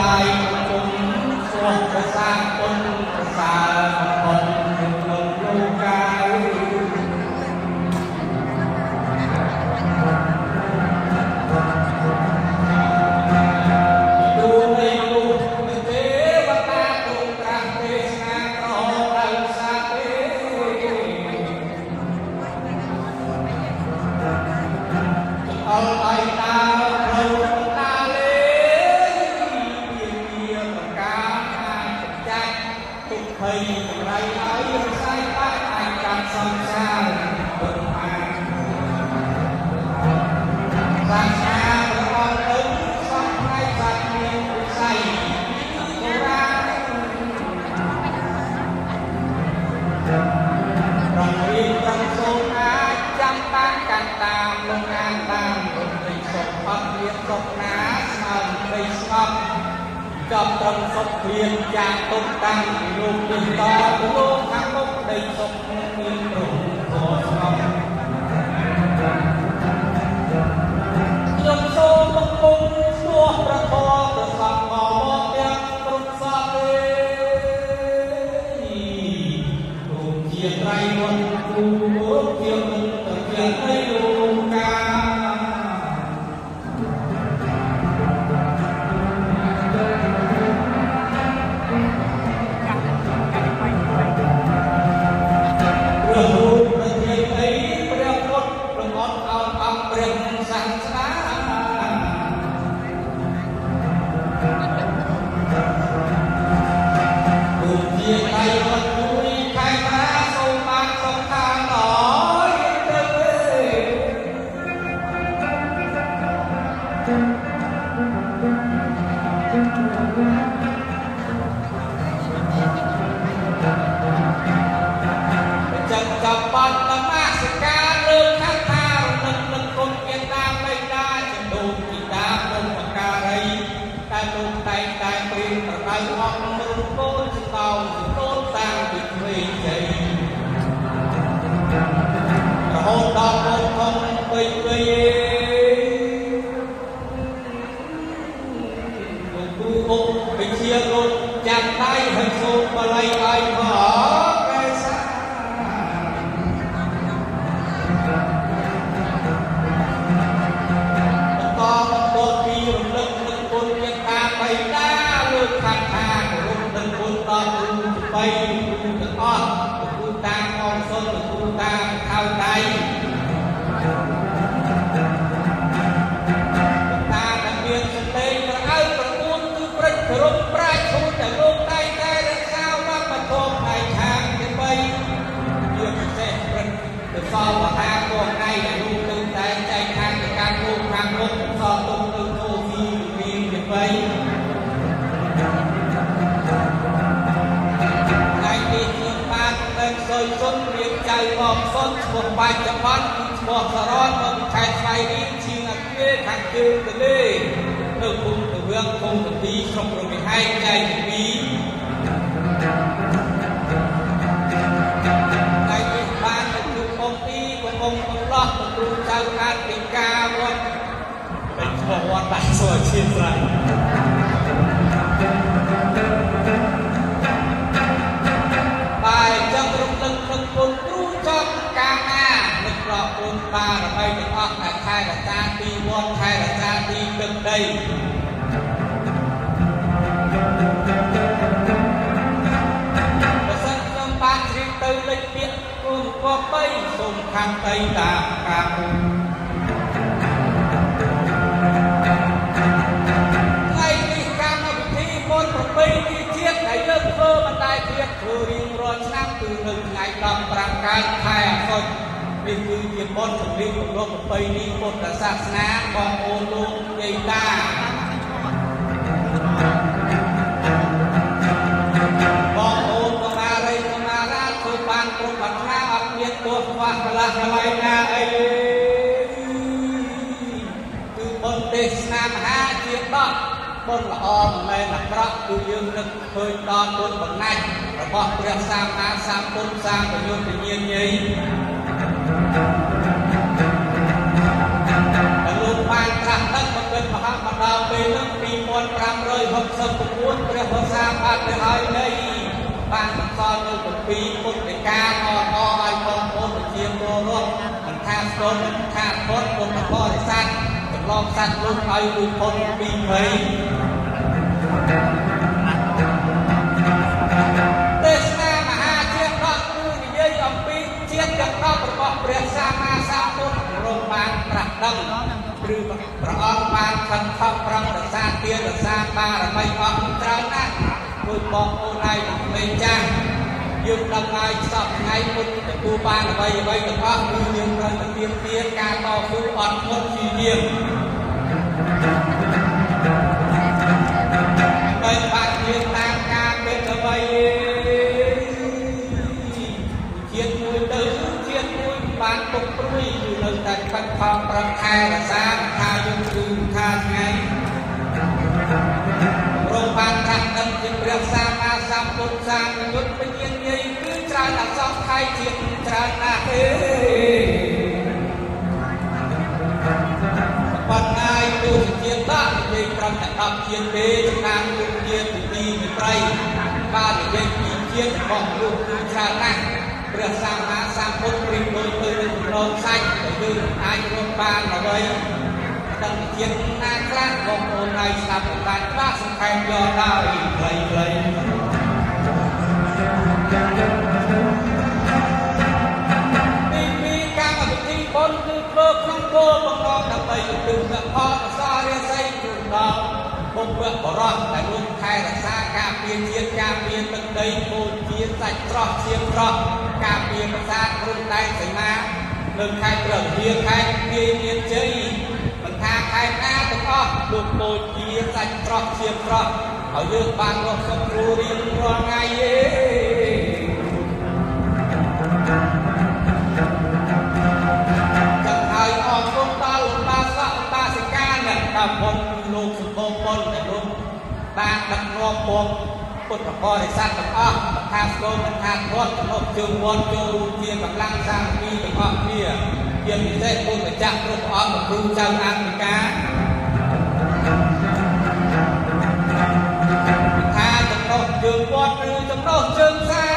រាយគុំសួរប្រសាគុណប្រសើរបំផុតក្នុងលោកាយទូនៃមនុស្សទេវតាទ្រង់ត្រាស់ទេសនាក្រដៅសាទេអល់អៃតាត្រូវតាលេជាប្រការអាចចាច់ទុកភ័យចម្រៃឲ្យរសាយបាក់អាចកាត់សង្សារពុទ្ធអាសាសនាព្រះអង្គទៅសពថ្ងៃសត្វមានវិស័យបុរាណប្រងរៀនប្រងសូនអាចចាំបានកាន់តាមលងអានតាមរំលែកសុខអត់មានសុខណាស្មើនឹងក្តីស្ងប់ចប់ត្រឹមសុខគ្លៀងចាក់ទុកតាំងពីលោកនេះតទៅលោកខាងមុខក្តីសុខនឹងមានគ្រងធម៌ស្ងប់ខ្ញុំសូមបង្គំសួរព្រះធម៌ប្រសពមកទាំងគ្រប់សពទេគុំជាត្រៃវត្តគូជាមិនទៅជានៃលោកា ព្រះរូបប្រធានអីព្រះពុទ្ធប្រងត់ឲ្យអង្គព្រះសាស្តាគុំជាដៃវត្តជួយខេមរាសូមបានសុខាដល់ទៅ ចឹងចាប់បាត់នមស្ការលើកខាថារំលឹកនឹងគុណមេត្តាបិតាចំដូនជីតាពុម្ពការីតែលោកតែងតែព្រៀនប្រដៅអង្គរុំកូនចោលកូនតាំងពីក្មេងជ័យរហូតដល់កូនធំពេញវ័យលោកគ្រូអុកវិជាលោកចាំដៃហើយសូត្របល័យឲ្យផងកេសា បន្តបន្ទាប់ពីរំលឹកនឹងគុណមេត្តាបិតាលើកខាត់ថាគោរពនឹងគុណដល់គ្រូទី3គ្រូទាំងអស់គ្រូតាអងសុនគ្រូតាខៅដៃតាដែលមានសន្លេងប្រអៅប្រអួនគឺព្រិចគោរពប្រាជ្ញឈូនដែលលោកតែងតែរក្សាវប្បធម៌ផ្នែកខាងទី3ជាពិសេសព្រឹកទៅសល់បហាគងថ្ងៃដែលលោកទៅតែចែកខាងទៅកាន់លោកខាងមុខសល់ទុកទៅចូលស៊ីវិទី3ថ្ងៃនេះខ្ញុំបាននៅសុយសុនរៀបចៅអមសុនឈ្មោះបច្ចុប្បន្នគឺឈ្មោះសរនមកពីខេត្តស្វាយរៀងឈៀងអាគាខាងជើងទន្លេនៅភូមិទវៀងឃុំកទីស្រុករំហែកចែកទី2ថ្ងៃនេះបានទៅជួបអង្គទីកំពុងកំឡោះគ្រូចៅអធិការវត្តเป็นឈ្មោះវត្តបាទសូមអធិស្ឋាន បាយចឹងរំលឹកនឹងគុណគ្រូចប់កាលណានឹកប្រគុណបារមីទាំងអស់ដែលថែរក្សាទីវត្តថែរក្សាទីទឹកដីបើសិនខ្ញុំបានជ្រាបទៅលេចពាក្យគុណគប្បីសូមខន្តីតាមការគុណថ្ងៃនេះកម្មវិធីបុណ្យប្រពៃណីជាតិដែលយើងធ្វើបណ្ដែតជាតិធ្វើរៀងរាល់ឆ្នាំគឺនៅថ្ងៃ15កើតខែអាសត់នេះគឺជាបុណ្យសម្រាប់គម្រប់ប្រពៃណីពុទ្ធសាសនាបងប្អូនលោកយាយតាបងប្អូនកុមារីកុមារាធ្វើបានគ្រប់ប្រាថ្នាអត់មានទោសខ្វះកន្លះកន្លែងណាអីគឺបុណ្យទេសនាមហាជាដកបុណ្យល្អមិនមែនអាក្រក់គឺយើងនឹកឃើញដល់គុណបំណាច់របស់ព្រះសម្មាសម្ពុទ្ធសម្បយុទ្ធញ្ញាណញីដែលលោកបានត្រាស់ដឹងមកពិតមហាមកដល់ពេលហ្នឹង2566 អត់ទៅហើយនៃបានបន្សល់នៅគម្ពីរពុទ្ធដីកាអអឲ្យបងប្អូនប្រជាពលរដ្ឋមិនថាស្គមមិនថាពុទ្ធពុទ្ធបរិស័ទចម្លងសត្វលោកឲ្យរួចផុតពីភ័យទេសនាមហាជាតិដកគឺនិយាយអំពីជាតិទាំង10របស់ព្រះសម្មាសម្ពុទ្ធទ្រង់បានត្រាស់ដឹងឬព្រះអង្គបានខិតខំប្រឹងរក្សាទានរក្សាបារមីអស់ច្រើនណាស់ដូចបងប្អូនឯងក្មេងចាស់យើងដឹងហើយសពថ្ងៃមុនទទួលបានអ្វីអ្វីទាំងអស់គឺយើងត្រូវតែទាមទារការតស៊ូអត់ធ្មត់ព្យាយាមតែបានរៀនតាមការពិតអ្វីជាតិមួយទៅជាតិមួយបានទុកព្រួយគឺនៅតែខិតខំប្រឹងថែរក្សាថាយើងគឺថាថ្ងៃរងបានត្រាស់ដឹងជាព្រះសម្មាសម្ពុទ្ធសាមយុទ្ធវិញ្ញាណយាយគឺច្រើនអសង្ខ័យជាតិច្រើនណាស់ទេប៉ុន្តែទោះជាដាក់និយាយត្រឹមតែ10ជាតិទេចំណានលោកជាតិទី2មេត្រីបាននិយាយពីជាតិរបស់មនុស្សគឺច្រើនណាស់ព្រះសម្មាសម្ពុទ្ធប្រៀបដូចទៅនឹងចំណងសាច់ដែលយើងអាចរកបានអ្វីដឹងជាតិណាខ្លះបងប្អូនហើយស្ដាប់បានខ្លះសង្ខេបយកដល់ខ្លីខ្លីទី2កម្មវិធីបុណ្យគឺធ្វើក្នុងគោលបំណងដើម្បីឧទ្ទិសផលកុសលរាសីជូនដល់បុព្វបុរសដែលរួមថែរក្សាការពារជាតិការពារទឹកដីបូជាសាច់ស្រស់ឈាមស្រស់ការពារប្រាសាទព្រំដែនសីមានៅខេត្តព្រះវិហារខេត្តពាយមានជ័យមិនថាខេត្តណាទាំងអស់លោកបូជាសាច់ស្រស់ឈាមស្រស់ឲ្យយើងបានរស់សុខស្រួលរៀងរាល់ថ្ងៃទេចឹងហើយអរគុណដល់លោកបាសកបាសិកាអ្នកដល់បុណ្យគឺលោកសម្បូរបុណ្យដែលលោកបានដឹកនាំបងពុទ្ធបរិស័ទទាំងអស់មិនថាស្គមមិនថាធាត់ចំណុះជើងវត្តចូលរួមជាកម្លាំងសាមគ្គីទាំងអស់គ្នាជាពិសេសគុណម្ចាស់គ្រប់អង្គគ្រូចៅអធិការថាចំណុះជើងវត្តឬចំណុះជើងខ្សែ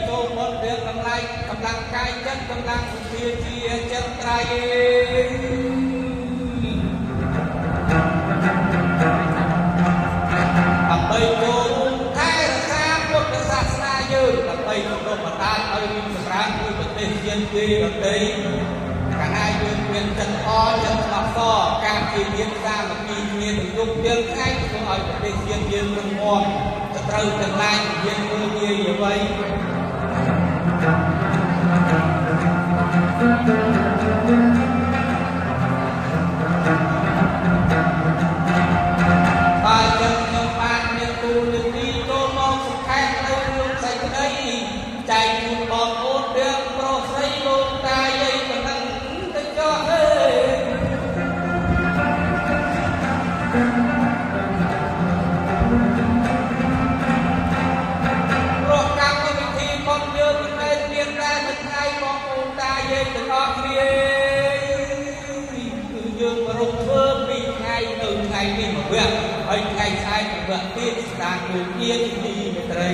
ចូលមុនរឿងកម្លាំងកម្លាំងកាយចិត្តកម្លាំងសទ្ធាជាចិត្តត្រៃដើម្បីចូលរួមថែរក្សាពុទ្ធសាសនាយើងដើម្បីបណ្ដុះបណ្ដាលឲ្យរីកចម្រើនគឺប្រទេសជាតិគេដទៃកាលណាយើងមានចិត្តអចិត្តស្មោះសរការជាមានសាមគ្គីគ្នាទាំងយប់ទាំងថ្ងៃធ្វើឲ្យប្រទេសជាតិយើងរឹងមាំទៅត្រូវទាំងឡាយមានមើលងាយអ្វីបើចឹងខ្ញុំបានមានទូនាទីចូលមកសង្ខេបនៅរឿងសេចក្តីចែកជូនបងប្អូនទាំងប្រុសស្រីលោកតាយាយប៉ុណ្ណឹងទៅចោះហេព្រោះកម្មវិធីបុណ្យយើងមិនមែនមានតែមួយថ្ងៃបងប្អូនតាយាយទាំងអស់គ្នាគឺយើងប្រពធ្វើពីថ្ងៃទៅថ្ងៃនេះមួយវគ្គហើយថ្ងៃស្អែកមួយវគ្គទៀតស្ដារគូជាតិទីមេត្រី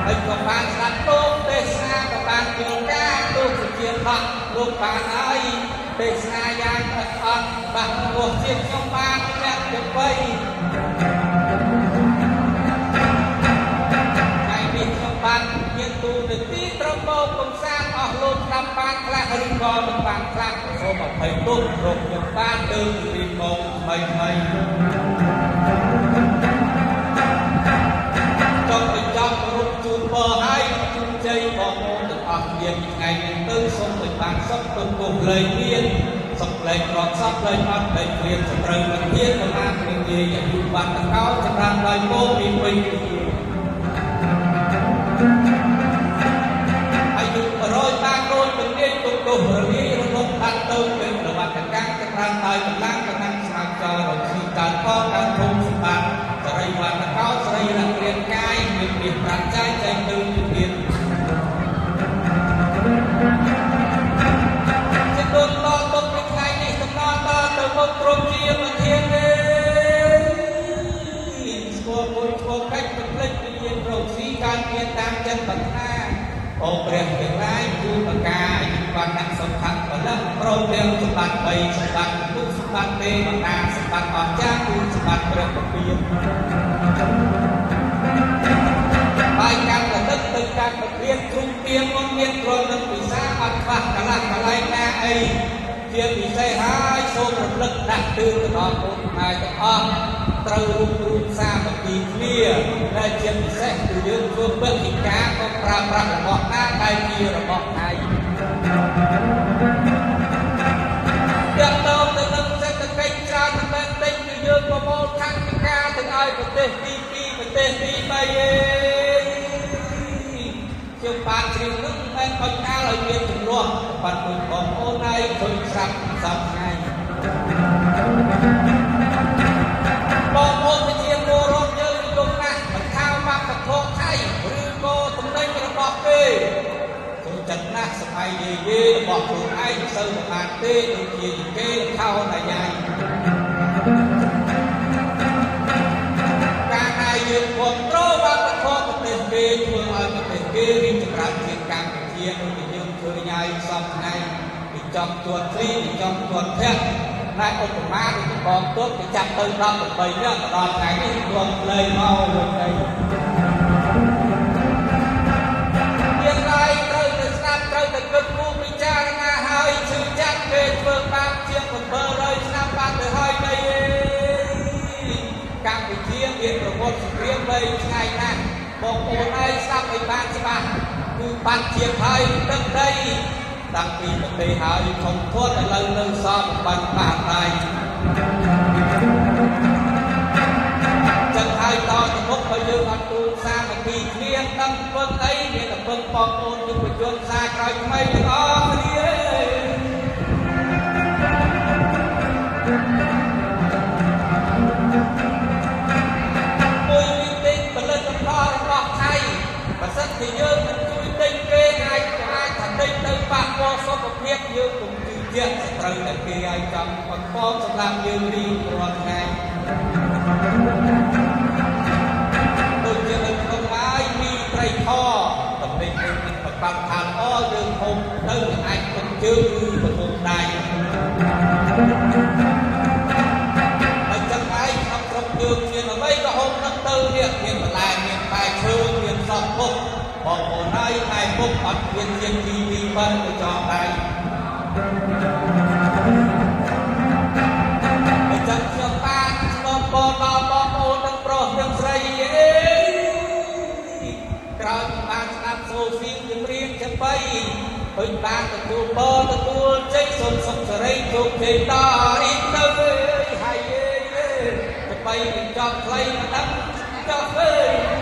ហើយក៏បានស្ដាប់លោកទេសនាក៏បានយល់ការលោកសុជាបៈលោកបានហើយទេសនាយ៉ាងអត់អត់បាក់រស់ជាតិខ្ញុំបានអ្នកទៅបីថ្ងៃនេះខ្ញុំបានមានទូនាទីត្រូវមកកំសាន្តអស់លោកស្ដាប់បានខ្លះឬក៏មិនបានខ្លះសូមអភ័យទោសរកខ្ញុំបានទៅរៀនមកថ្មីថ្មីចង់បញ្ចប់រូបជូនពរហើយជូនជ័យបងប្អូនទាំងអស់គ្នាពីថ្ងៃនេះទៅសូមឲ្យបានសុខទុក្ខទុក្ខលែងមានសុខលែងក្រសោះលែងអត់លែងគ្រាសត្រូវនឹងទៀតប្រមាណនឹងនិយាយអាយុបាត់តកោចម្រើនដោយពោពីពេញអាយុ100បានដូចពលាយទុកទោសរលាយរលត់បាត់ទៅเป็นប្រវត្តិកម្មចម្រើនដោយកម្លាំងកម្លាំងស្រាវចោលរកស៊ីកើតផងកើតធំសម្បត្តិសរីវត្តកោសរីរៈរាងកាយមានមានប្រាក់ចាយចែកទៅជាទៀតជាដូចតទុកពីថ្ងៃនេះកំណត់តទៅមុខទ្រង់ជាប្រធានទេ ផលិតព្រមទាំងសម្បត្តិ3សម្បត្តិពុទ្ធសម្បត្តិទេវតាសម្បត្តិអស្ចារ្យគឺសម្បត្តិព្រះពពានបាយកម្មរលឹកទៅកម្មពពានទ្រុងទៀងមុនមានទ្រនឹងពិសាអត់ខ្វះកន្លះកន្លែងណាអីជាពិសេសហើយសូមរំលឹកដាក់ទិសទៅដល់កូនខ្មែរទាំងអស់ត្រូវរួមរួមសាមគ្គីគ្នាដែលជាពិសេសគឺយើងធ្វើពហិការក៏ប្រើប្រាស់របស់ណាដែលជារបស់ថៃទាក់ទងទៅនឹងសេដ្ឋកិច្ចច្រើនមិនមែនតិចគឺយើងប្រមូលថវិកាទៅឲ្យប្រទេសទី2ប្រទេសទី3ឯងខ្ញុំបានជ្រាបនឹងមិនមែនអត់កាលឲ្យមានចំនួនបាត់មួយបងប្អូនហើយឃើញស្រាប់សពថ្ងៃបងប្អូនប្រជាពលរដ្ឋយើងនិយមណាស់មិនថាវប្បធម៌ថៃឬក៏ទំនិញរបស់គេចូលចិត្តណាស់សម័យយាយៗរបស់ខ្លួនឯងមិនសូវប្រហែលទេដូចជាគេខោណាញ៉ៃកាលណាយើងគ្រប់គ្រងវប្បធម៌ប្រទេសគេធ្វើឲ្យប្រទេសគេរីកចម្រើនជាងកម្ពុជាដូចជាយើងឃើញហើយសពថ្ងៃពីចង់ជួនទ្រីពីចង់ជួនធាក់ណែឧបមាដូចជាបងទ័ពគេចាប់ទៅ18នាក់មកដល់ថ្ងៃនេះរួមលេងមកវិញអីមានឡើយត្រូវតែស្ដាប់ត្រូវតែគិតគូរពិចារណាហើយឈឺចាប់គេធ្វើបាបជាង700ឆ្នាំបាត់ទៅហើយដីឯងកម្ពុជាមានប្រវត្តិសង្គ្រាមវែងឆ្ងាយណាស់បងប្អូនហើយស្ដាប់ឲ្យបានច្បាស់គឺបាត់ជាតិហើយទឹកដីតាំងពីប្រទេសហើយធំធាត់ឥឡូវនៅសល់បំបាញ់បាតដៃចឹងហើយតទៅមុខបើយើងអត់ទូសាមគ្គីគ្នាដឹងពឹងអីមានតែពឹងបងប្អូនយុវជនសាក្រោយថ្មីទាំងអស់គ្នាមួយវិទិផលិតផលរបស់ថៃបើសិនជាយើងមិនជួយទិញគេអាចអាចថាទិញទៅប៉ះពាល់សុខភាពយើងពុំជឿជាក់សត្រូវតែគេឲ្យចង់បង្កសម្រាប់យើងរៀងរាល់ថ្ងៃដូចជានៅក្នុងហើយមីត្រីខតំណែងនឹងប្រកាសថាល្អយើងហូបទៅអាចទុកជើងឬប្រមូលដៃហើយចឹងហើយក្នុងស្រុកយើងមានអ្វីក៏ហូបនឹងទៅនេះមានបន្លែមានផ្លែឈើមានសពពុកបងប្អូនហើយផ្លែពុកអត់មានជាទីទីបើទៅចងដៃអញ្ចឹងខ្ញុំបានស្នំពរដល់បងប្អូនទាំងប្រុសទាំងស្រីអេក្រោយបានស្ដាប់សូស៊ីជំរាបចំបីឃើញបានទទួលពរទទួលជ័យសូមសុខសេរីជោគជ័យតរីទៅហើយអេចំបីចប់ខ្លីមិនដឹងចប់អើយ